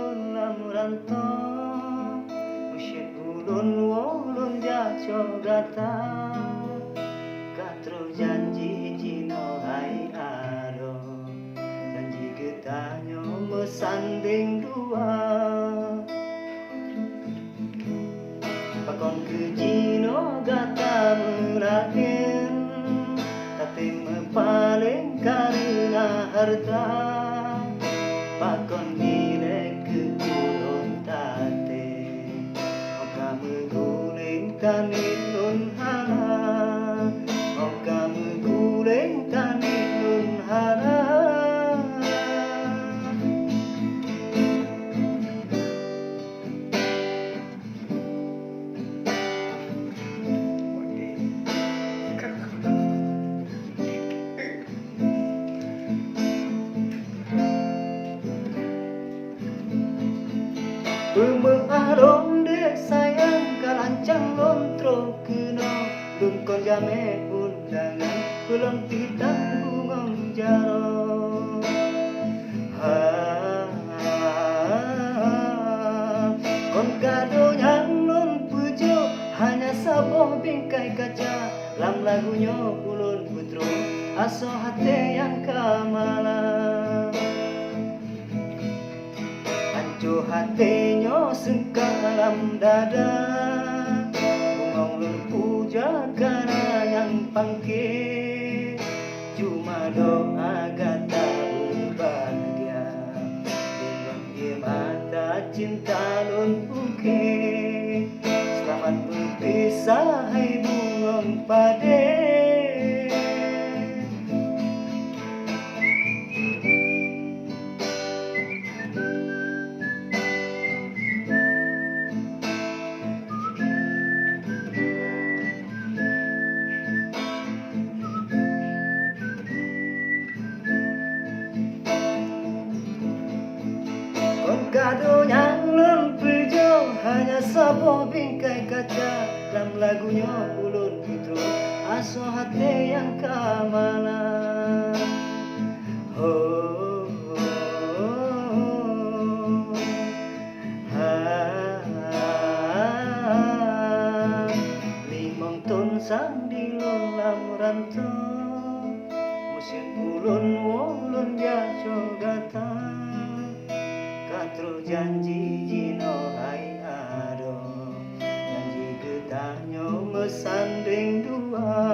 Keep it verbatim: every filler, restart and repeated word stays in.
Lam rantô, meusyeuet ulôn woe lôn jak cok gata. Ka troh janji jinoe hai adoe, janji geutanyoe meusandeng dua. Pakon keu jinoe gata meulaén, tatem meupaleng kareuna hareuta? Pakon ilée keu ulôn tatem? Óh ka meuguleng taniet lôn hana, óh ka meuguleng taniet lôn hana. Peumeu'ah lôn dek sayang, ka lancang lôn troh keunoe. Lôn kon jamé undangan, peulom pih tan bungöng jaroe. Ha, kon kado nyang lôn peujok hanya saboh bingkai kaca. Lam lagu nyoe ulôn peutrok asoe até nyang ka malam. Ancoe até nyoe seungkak lam dada, bungöng lôn puja ka na nyang pangké. Cuma doa gata beubahgia, deungon ié mata cinta lôn uke. Seulamat beupisah hai bungöng padé. Kon kado nyang lôn peujok hanya saboh bingkai kaca. Lam lagu nyoe ulôn peutrok asoe até nyang ka malam. Ho, ho, ho, ho. Ha, ha, ha. Limong thon sang di lôn lam rantô, meusyeuet ulôn woe lôn jak cok gata. Ka troh janji jinoe hai adoe, janji geutanyoe meusandeng dua.